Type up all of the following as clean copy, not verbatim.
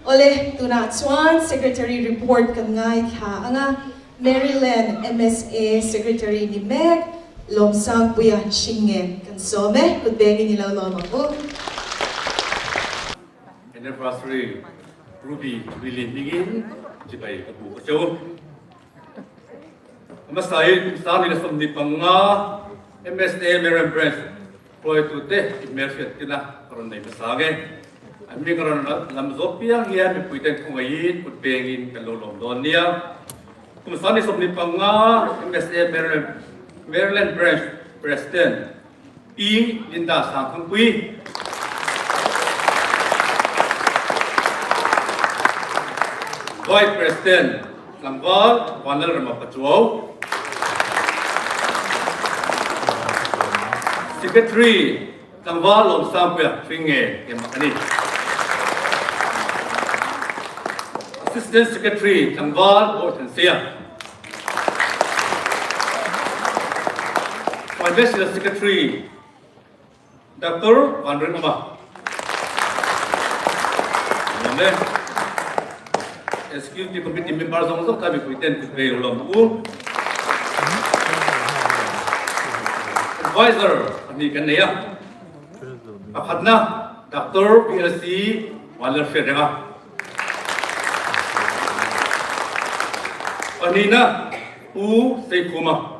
Awle, tunah chuan Secretary report kan ngaithla ang a, Maryland MSA Secretary ni mek Lawmsangpuia Hringen kan sawm e, kut bengin i lo lawm ang u. Anniversary Ruby Jubilee hmingin chibai ka bu ka cheu. Hmasain kum sang ni le 25 MSA Maryland Branch Hruaitute i hmelhriat tina ka rawn nei hmasa nge? An hming ka rawn lam zawk piang hian mipuiten khawngaihin kut pengin kan lo lawm dawn nia. Kum 25 MSA Maryland Branch President Pi Linda Sangthangpui, Vice President Tlangval Vanlalrema Pachuau, Secretary Tlangval Lawmsangpuia Hringe keimah a ni. Assistant Secretary Tlangval Bawithansia. Financial Secretary Doctor Vanrinawma. Nuam e. Executive Committee member zawng zawng kha mipui ten kut ve lo lawm u. Advisor pahnih kan nei a. Pakhatna Doctor PLC Vanlalhriat renga. Pahnihna Pu Seikhuma.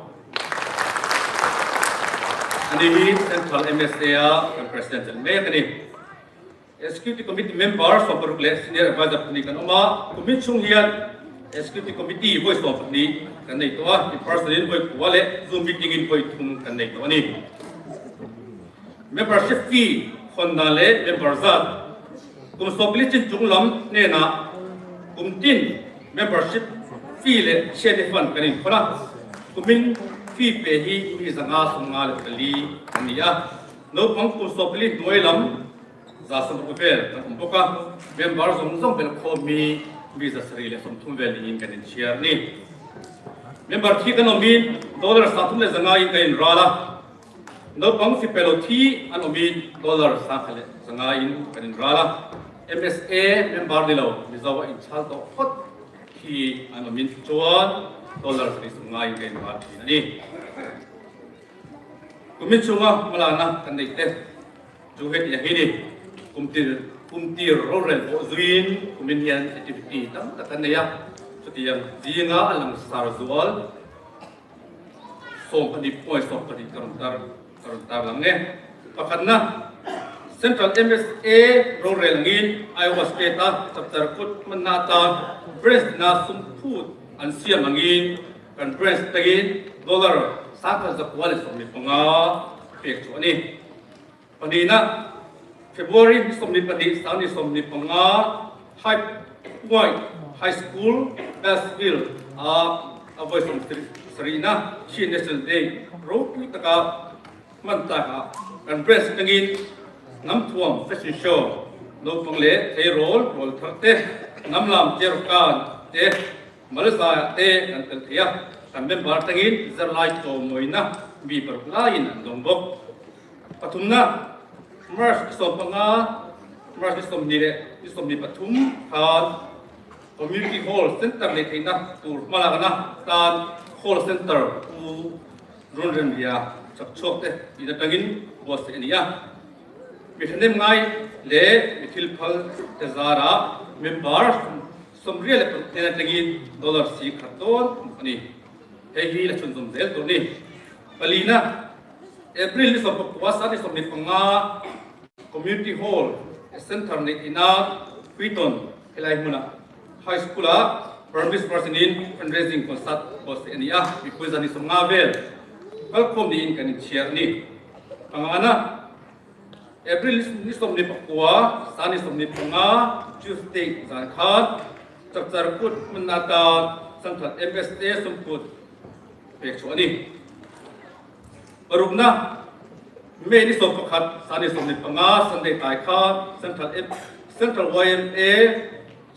Ani hi Central MSA a kan President chelh mek a ni. Executive Committee member 60 leh Senior Advisor pahnih kan awm a, kumin chhung hian Executive Committee vawi 12 kan nei tawh a, in person in vawi kua leh Zoom meeting in vawi thum kan nei tawh a ni. Membership fee khawnna leh member zat kum 40 chin chung lam hnenah kum tin Membership fee leh chhiatni fund kan inkhawn a, kumin fee pe hi mi 554 an ni a, naupang kum 14 hnuai lam 160 vel kan awm bawk a, member zawng zawng belh khawm hi mi 730 vel niin kan inchhiar a ni. Member thi kan awmin dollar 305 in kan inral a, Naupang fipelo thi an awmin dollar 1100 in kan inral a, MSA member ni lo Mizo a inchhal tawh phawt thi an awmin chuan dollar 750 in kan inral thin a ni. Kumin chhunga hmalakna kan neih te chu heti ang hi ni, kumtir kumtir rorel pawh zuiin kumin hian activity tam tak kan nei a, chutiang zinga a langsar zual 12 point 12 ka rawn tar ka rawn tar lang e. Pakhatna, Central MSA rorel angin Iowa State a chapchar kut hmanna atan branch dina sum phut an siam angin kan branch tangin dollar 1115 pek chu a ni. Pahnihna, February 22 25 High Point High School, Bassville ah a vawi 70na Chin National Day ropui taka hman tlakah kan branch atangin hnam thuam fashion show, naupang leh tleirawl rawl thar te, hnam lam cherkan te, Malzaiah te kan tel thei a, kan member atangin zirlai tlawmmawina mi paruk laiin an dawng bawk. Pathumna, March 15, March 23 khan Community Hall Centre leh theihna tur hmalakna tan Hall Centre Pu Runremlia chakchhuak te in atangin buatsaih a ni a. Mi thahnem ngai leh mi thil phal te zarah member 86 hnen atangin dollar 10,000 dawn a ni. Hei hi la chhunzawm zel tur a ni. Palina. April ni 19 san ni 25 Community Hall Centre neih ina Wheaton helai hmunah High School ah Burmese version in fundraising concert buatsaih a ni a, mipui zan ni 50 vel kalkhawm niin kan inchhiar a ni. Pangana, April ni 29 san ni 25 Tuesday zan khan Chapchar Kut hmanna atan Central MSA sumkut pek chhuah a ni. Parukna, May ni 11 san ni 15 Sunday tlai kha Central Central YMA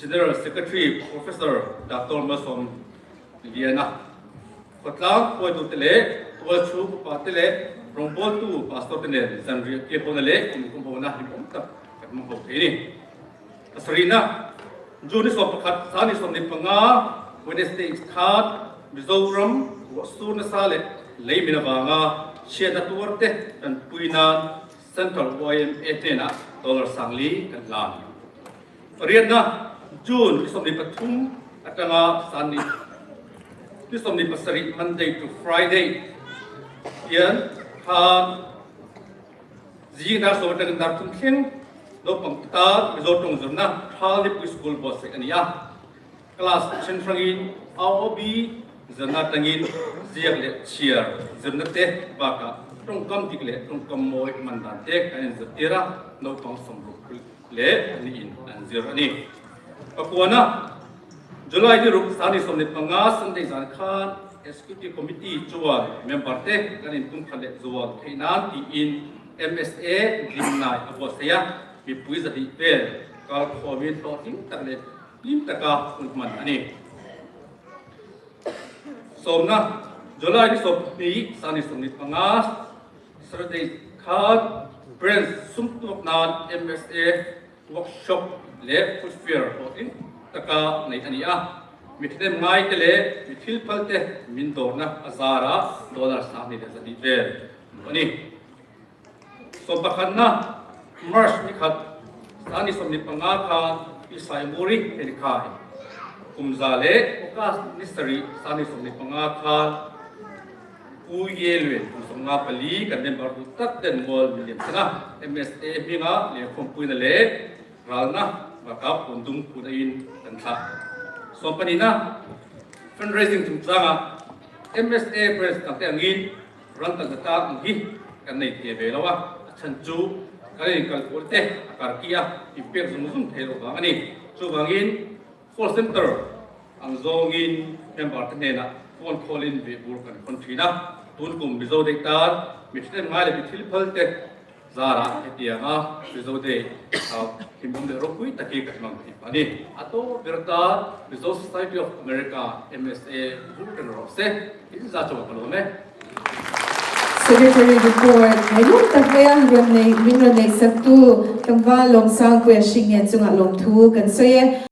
General Secretary Professor Doctor Malsawm Liana, khawtlang hruaitute leh tualchhung upate leh rawngbawltu pastor te nen zanriah kir hona leh inkhawmhona hlimawm tak kan hmang ho thei a ni. Pasarihna. June ni 11 sang ni 25 Wednesday khan Mizoram ruahsur nasa leh lei min avanga chhiatna tuarte tanpui nan Central yma hnenah dollar 4000 kan hlan. Pariatna, June ni 23 atanga san ni ni 27 Monday to Friday hian khan zing dar 10 atangin dar 3 thleng naupang tan Mizo tawng zirna Thalnipui School buatsaih a ni a. Class then hrangin AOB zirna atangin ziak leh chhiar zirna te bakah tawngkam dik leh tawngkam mawi hman dan te kan inzirtir a, naupang 60 leh pahnihin an zir a ni. Pakuana, July ni ruk sani 15 Sunday zan khan Executive Committee chuan member te kan inpumkhat leh zual theih nan tiin MSA Glimnai a buatsaih a, mipui 200 vel kal khawmin hlawhtling tak leh hlim taka hun hman a ni. Sawmna, July ni 20 sani 25 Saturday khan Branch sumtuak nan MSA Workshop leh Food Fair hlawhtling taka neih a ni a. Mi thahnem ngai te leh mi thil phal te min dawrna a zarah dollar 2100 vel hmuh a ni. Sawmpakhatna March ni khat sani 15 khan Pi Saimuri Henikhai kum za leh August ni sarih sani 15 khan Pu Ye Luen kum 54 kan member duh tak ten mual min liam chhan a, MSA hminga lehkhawmpuina leh ralna bakah pundung phut a in kan thlah. Sawmpahnihna fundraising chungchanga MSA branch dangte angin ran talna tlak ang hi kan nei thei ve lo a, a chhan chu kan inkalpawh te a karki a inpek zung zung thei loh vang a ni. Chuvangin Call center ang zawngin member te hnenah phone call in vehbur kan khawn thin a, tun kum Mizo Day tan mi thahnem ngai leh mi thil phal te zarah hetianga Mizo Day hlimawm leh ropui tak hi ka hmang thei pah a ni. A tawp ber tan Mizo Society of America, MSA, vur reng rawh se, in za chauh ka lawm e. Secretary report ngaihluak tak maia rawn nei min rawn neihsaktu tlangval Lawmsangpuia Hringngen chungah lawmthu kan sawi e.